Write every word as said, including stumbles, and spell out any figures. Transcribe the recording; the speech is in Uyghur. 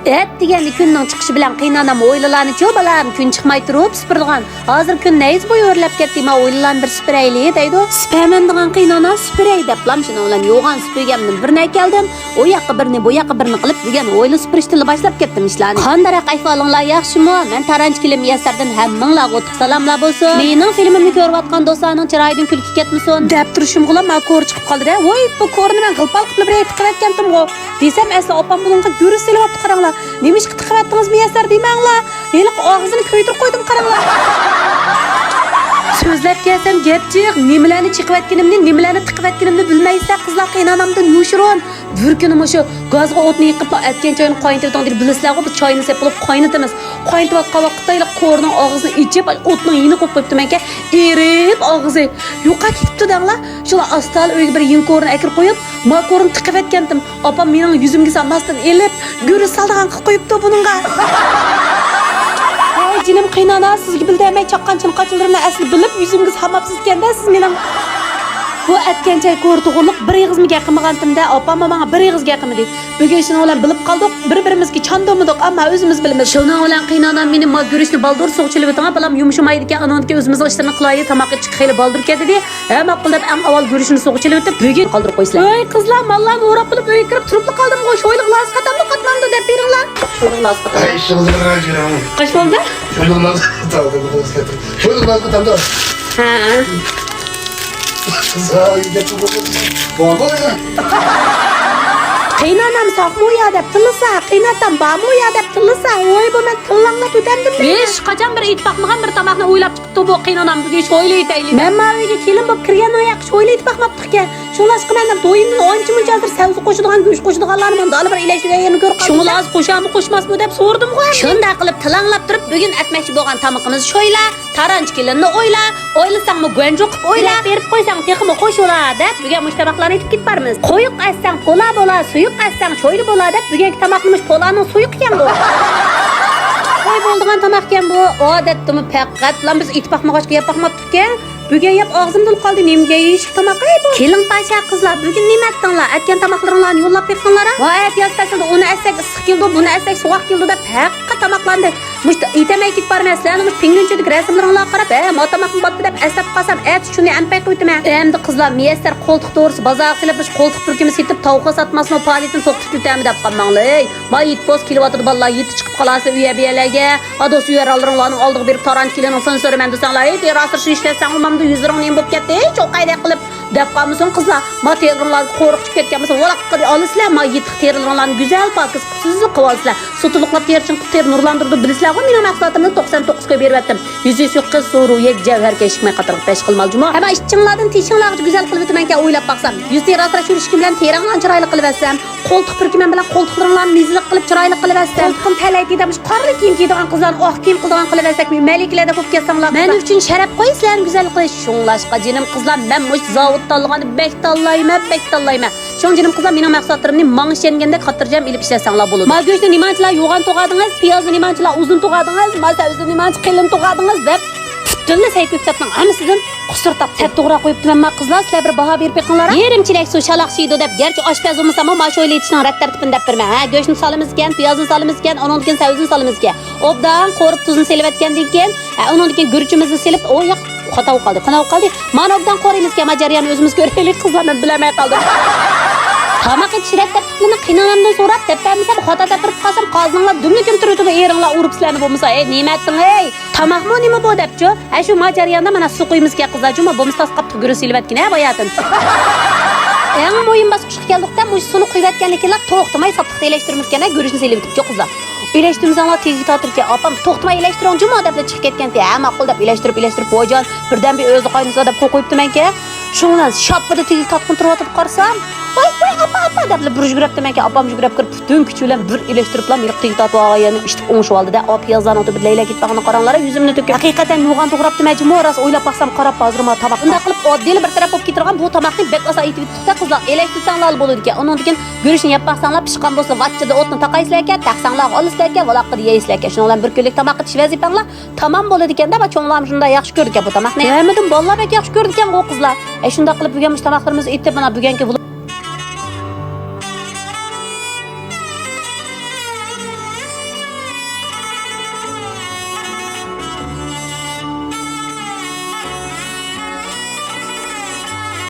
ئەتىگەندە كۈننىڭ چىقىشى بىلەن قېيىنئانام ھويلىلارنى چۇ بالام، كۈن چىقماي تۇرۇپ سۈپۈرىدىغان. ھازىر كۈن نەيزە بويى ئۆرلەپ كەتتى، ما ھويلىلارنى بىر سۈپۈرەيلى دەيدۇ. سۈپۈرىمەن دېگەن قېيىنئانا، سۈپۈرەي دەپلام شۇنىڭ بىلەن يوغان سۈپۈرگەمدىن بىرنى ئەكەلدىم. ئۇ ياققا بىرنى، بۇ ياققا بىرنى قىلىپ، بۈگۈن ھويلا سۈپۈرۈشتىنلا باشلاپ كەتتىم ئىشلارنى. قانداقراق ئەھۋالىڭلار، ياخشىمۇ؟ مەن تارانچى كېلىن مىيەسسەردىن ھەممىڭلارغا ئوتلۇق سالاملار بولسۇن. مېنىڭ فىلىمىمنى كۆرۈۋاتقان دوستلارنىڭ چىرايىدىن كۈلكە كەتمىسۇن. دەپ تۇرۇشۇمغىلا ما كورا چىقىپ قالدى-دە. ۋوي، بۇ كورىنى مەن غىلپال قىپلا بىر تىقىۋەتكەنتىمغۇ. دېسەم، ئەسلى ئاپام بۇنىڭغا گۈرۈچ سېلىۋاپتۇ، قاراڭلار. نېمىشقا تىقىۋەتتىڭىز مىيەسسەر دېمەڭلار. ھېلىقى ئاغزىنى كۆيدۈرۈپ قويدۇم، قاراڭلار. سۆزلەپ كەلسەم گەپ جىق، نېمىلەرنى چېقىۋەتكىنىمنى، نېمىلەرنى تىقىۋەتكىنىمنى بىلمەيسىلەر، قىزلار، قېيىنئانامدىن يوشۇرۇن. بىر كۈنى مۇشۇ گازغا ئوتنى يېقىپ، ئەتكەن چاينى قاينىتىۋېتىڭ دېدى. بىلىسىلەرغۇ، بۇ چاينى سېلىپ بولۇپ قاينىتىمىز. قاينىتىۋاتقان ۋاقىتتا ھېلىقى كورىنىڭ ئاغزىنى ئېچىپ، ئوتنىڭ يېنىغا قويۇپ قويۇپتىمەنكەن، ئېرىپ ئاغزى. يوقاپ كېتىپتۇ دەڭلار. شۇلا ئاستا ئۆيگە بىر يېڭى كورىنى ئەكىرىپ قويۇپ، ما كورىنى تىقىۋەتكەنتىم. ئاپام مېنىڭ يۈزۈمگە سالماستىن ئېلىپ، گۈرۈچ سالىدىغان قىلىپ قويۇپتۇ بۇنىڭغا. ۋاي جېنىم قېيىنئانا، سىزگە بىلدۈرمەي چاققان چىنقاچلىرىمنى ئەسلى بىلىپ يۈزۈمگە سالماپسىزكەن-دە سىز مېنىڭ. بۇ ئەتكەن چاي كورا توغرىلىق بىر ئېغىزمۇ گەپ قىلمىغانتىم-دە، ئاپاممۇ ماڭا بىر ئېغىز گەپ قىلمىدى. بۈگۈن شۇنىڭ بىلەن بىلىپ قالدۇق، بىر-بىرىمىزگە چاندۇرمىدۇق، ئەمما ئۆزىمىز بىلىمىز. شۇنىڭ بىلەن قېيىنئانام مېنى ما گۈرۈچنى بالدۇر سۇغا چىلىۋېتىڭ، بالام يۇمشىمايدىكەن، ئانىڭدىن كېيىن ئۆزىمىزنىڭ ئىشلىرىنى قىلايلى، تاماق ئېتىشكە خېلى بالدۇر كەتتى. ھە، ماقۇل دەپ، ئەڭ ئاۋۋال گۈرۈچنى سۇغا چىلىۋېتىپ، بۈگۈن قالدۇرۇپ قويىسىلەر. ۋاي قىزلار، ماللارنى ئوراپ بولۇپ ئۆيگە كىرىپ تۇرۇپلا قالدىمغۇ، شۇ ھويلىغا لازا قاتامدۇ قاتمامدۇ دەپ بېرىڭلار. شۇ ھويلىغا لازا قاتامدۇ. ئىشىڭىزنى قىلىۋېرىڭ. قاش بولدى؟ شۇ ھويلىغا لازا قاتامدۇ، شۇ ھويلىغا لازا قاتامدۇ. ھە. قىزلار، ئۆيگە كەتتىم. بابا. قېيىنئانام ساقمۇ يا دەپ تىللىسا، قېيىنئاتام بارمۇ يا دەپ تىللىسا، ۋوي بۇ مەن تىللاڭلاپ ئۆتەمدىم. ھېچ قاچان بىر ئېتىپ باقمىغان بىر تاماقنى ئويلاپ چىقىپتۇ بۇ قېيىنئانام، بۈگۈن شۇ ھويلا ئېتەيلى دەپ. مەن ما ئۆيگە كېلىن بولۇپ كىرگەندىن ياقى شۇ ھويلا ئېتىپ باقماپتىكەن. شۇڭلاشقا مەن دېدىم، دويۇمدىن ئانچە مۇنچە ھازىر سەۋزە قوشىدىغان، گۆش قوشىدىغانلارنى مانا داللا بىر ئىلەشتۈرگەن يەرنى كۆرۈپ قالدىم. شۇڭا ھازىر قوشامۇ قوشماسمۇ دەپ سورىدىمغۇ. شۇنداق قىلىپ تىلاڭلاپ تۇرۇپ، بۈگۈن ئەتمەكچى بولغان تامىقىمىز شويلا، تارانچى كېلىننى ئويلا، ئويلىساڭمۇ گۇەنجۇ قىپ ئويلا. بېرىپ قويساڭ تېخىمۇ خوش بولا دەپ، بۈگۈن مۇشۇ تاماقلارنى ئېتىپ كېتىپ بارىمىز. قويۇق ئەتسەڭ پولا بولا، سۇيۇق ئەتسەڭ چويلا بولا دەپ، بۈگۈنكى تاماقنى مۇشۇ پولانىڭ سۇيۇقى ئىكەن بۇ. قوي بولىدىغان تاماق ئىكەن بۇ. ئادەتتىمۇ پەقەتلا بىز ئېتىپ باقمىغاچقا يەپ باقماپتىكەن. بۈگۈن يەپ ئاغزىم تولا قالدى، نېمە يېيىشلىك تاماق ئەي بۇ؟ كېلىڭ پاشا قىزلار، بۈگۈن نېمە ئەتتىڭلار؟ ئەتكەن تاماقلىرىڭلارنى يوللاپ بېقىڭلار ھە. ۋاي ئەتىياز پەسلىدە ئۇنى ئەتسەك ئىسسىق كېلىدۇ، بۇنى ئەتسەك سوغۇق كېلىدۇ دەپ ھەققە تاماقلاندى. مۇشۇ ئېتەلمەي كېتىپ بارىمەن، سىلەرنىڭ مۇشۇ پىڭلۈنچىدىكى رەسىملىرىڭلارغا قاراپ، ھە، ما تاماقمۇ باتتى دەپ ئەسلەپ قالسام، ئەتىسى شۇنى ئەمپەي قىلىۋېتىمەن. ئەمدى قىزلار، مىيەسسەر قولتۇق دورىسى بازارغا سېلىپ، مۇشۇ قولتۇق پۈركۈمى سېتىپ، تاۋۇققا ساتماسمۇ، پائالىيىتىنى توختىتىۋېتەرمۇ دەپ قالماڭلار. ما يىت بوس كېلىۋاتىدۇ بالىلار، يىتى چىقىپ قالارسىلەر ئۇ يەر بۇ يەرلەرگە. ئاداس ئۇ يەر ئالدىرىڭلارنىڭ ئالدىغا بېرىپ تارانچى كېلىنىڭ سېنسورىمەن دېسەڭلار، ھېي، تېراسىرشىنى ئىشلەتسەڭ، مامدا يۈزلىرىڭ نېمە بولۇپ كەتتى، ھېي، چوقايدەك قىلىپ دەپ قالمىسۇن قىزلار. ما تېرىلىرىڭلار قورۇق چىقىپ كەتكەن بولسا، ۋالاققىدە ئالىسىلەر، ما يېتىق تېرىلىرىڭلارنى گۈزەل پاكىز قىلىپ سۈزۈك قىلىۋالىسىلەر. سۇتۇلۇقلاپ تېرە چىڭقىپ تېرە نۇرلاندۇرىدۇ، بىلىسىلەرغۇ، مېنىڭ مەھسۇلاتىمنى توقسان توققۇز كوي بېرىۋەتتىم. يۈزى سۇيۇق قىز، سۇ، روھى، جەۋھەر، كەشكىمەي قاتارلىق بەش خىل مالجىمۇ. ھەممە ئىچىڭلاردىن تېشىڭلارغىچە گۈزەل قىلىۋېتىمەنكەن ئويلاپ باقسام. يۈز تېراسىراش يۈرۈشكىم بىلەن تېرەڭلارنى چىرايلىق قىلىۋەتسەم. قولتۇق پۈركۈمەم بىلەن قولتۇقلىرىڭلارنى مېزىلىق قىلىپ، چىرايلىق قىلىۋەتسەم. قولتۇقۇم تەلەي دېدى، مۇشۇ قارا كىيىم كىيىدىغان قىزلارنى ئاق كىيىم قىلىدىغان قىلىۋەتسەك، مەلىكىلەردەك بولۇپ كەتسەڭلار. مەن ئۈچۈن شەرەپ قوي سىلەرنى گۈزەل قىلىش. شۇڭلاشقا، جېنىم قىزلار، مەن مۇشۇ زاۋۇت تاللىغاننى بەك تاللايمەن، بەك تاللايمەن. شۇڭا جېنىم قىزلار، مېنىڭ مەھسۇلاتلىرىمنى ماڭا ئىشەنگەندەك خاتىرجەم ئېلىپ ئىشلەتسەڭلار بولىدۇ. ما گۆشنى نېمانچىلا يوغان توغادىڭىز، پىيازنى نېمانچىلا ئۇزۇن توغادىڭىز، ما سەۋزىنى نېمانچە قېلىن توغادىڭىز دەپ، پۈتۈنلا سەھىپە كىتابنىڭ ھەممىسىدىن قۇسۇرتاپ سەت توغراپ قويۇپتىمەن ما قىزلار، سىلەر بىر باھا بېرىپ بېقىڭلار ھە. يېرىم چېلەك سۇ شالاق شىيدۇ دەپ، گەرچە ئاشپەز بولمىساممۇ، ما شويلا ئېتىشنىڭ رەت تەرتىپىنى دەپ بېرىمەن ھە. گۆشنى سالىمىز ئىكەن، پىيازنى سالىمىز ئىكەن، ئۇنىڭدىن كېيىن سەۋزىنى سالىمىز ئىكەن. ئوبدان قورۇپ تۇزنى سېلىۋەتكەندىن كېيىن، ھە، ئۇنىڭدىن كېيىن گۈرۈچىمىزنى سېلىپ، ئۇ ياق خاتا بولۇپ قالدى، قانا بولۇپ قالدى. مانا ئوبدان قورۇيمىز ئىكەن، ما جەرياننى ئۆزىمىز كۆرەيلى قىزلار، مەن بىلەلمەي قالدىم. تاماق ئېتىش رەت تەرتىپلىرىنى قېيىنئانامدىن سوراپ، دەپ بەرمىسەم، خاتا دەپ بېرىپ قالسام، قازىنىڭلار دۈملىكىم تۇرۇۋېتىدۇ، ئېرىڭلار ئۇرۇپ سىلەرنى بولمىسا، ھەي، نېمە ئەتتىڭ، ھەي؟ تاماقمۇ نېمە بۇ دەپچۇ؟ ھە، شۇ ما جەرياندا مانا سۇ قۇيىمىز ئىكەن قىزلار، جۇمۇ بولمىسا تاسقاپتىغا گۈرۈچ سېلىۋەتكىنە باياتىن. ئەڭ مۇھىم باسقۇچقا كەلدۇق-دە، مۇشۇ سۇنى قۇيۇۋەتكەندىن كېيىنلا توختىماي ساپلىقتا ئېلەشتۈرىمىز ئىكەن، گۈرۈچنى سېلىۋېتىپچۇ قىزلار. ئېلەشتۈرمىسەڭلار تېگىگە تارتىدىكەن، ئاپام توختىماي ئېلەشتۈرۈڭ جۇمۇ دەپلا چىقىپ كەتكەنتى. ھە، ماقۇل دەپ ئېلەشتۈرۈپ، ئېلەشتۈرۈپ، ۋايجان، بىردەم بىر ئۆزى قاينىسا دەپ قويۇپتىمەنكەن. شۇنىڭ بىلەن شاپپىدە تېگىگە تارتقىلى تۇرۇۋاتىدۇ، قارىسام، ۋاي، ۋاي، ئاپا، ئاپا دەپلا بىر يۈگۈرۈپتىمەنكەن. ئاپام يۈگۈرۈپ كىرىپ، پۈتۈن كۈچى بىلەن بىر ئېلەشتۈرۈپلا، مېنىڭ تېگىگە تارتىۋالغان يەرنى ئىشتىك ئوڭشىۋالدى-دە، ئاپا پىيازلارنىڭ تۈبىدە لەيلەپ كېتىپ قالغىنىنى قاراڭلار، يۈزۈمنى تۆكۈپ. ھەقىقەتەن يوغان توغراپتىمەن جۇمۇ، راست ئويلاپ باقسام، قاراپ ھازىرما تاماق. بۇنداق قىلىپ ئاددىيلا بىر تەرەپ بولۇپ كېتىدىغان بۇ تاماقنى بەك ئاسان ئېتىۋېتىپتۇق-دە قىزلار، ئېلەشتۈرسەڭلارلا بولىدىكەن. ئۇنىڭدىن كېيىن گۈرۈچنى يەپ باقساڭلار، پىشقان بولسا ۋاچچىدا ئوتنى تاقايسىلەركەن، تەخسەڭلارغا ئالىسىلەركەن، ۋالاققىدە يەيسىلەركەن. شۇنىڭ بىلەن بىر كۈنلۈك تاماق ئېتىش ۋەزىپەڭلار تامام بولىدىكەن-دە، ما چوڭلارمۇ شۇنداق ياخشى كۆرىدىكەن بۇ تاماقنى. ھەممىدىن بالىلار بەك ياخشى كۆرىدىكەنغۇ قىزلار. ئەي، شۇنداق قىلىپ بۈگۈن مۇشۇ تاماقلىرىمىزنى ئېتىپ، مانا بۈگۈنكى ۋلوگ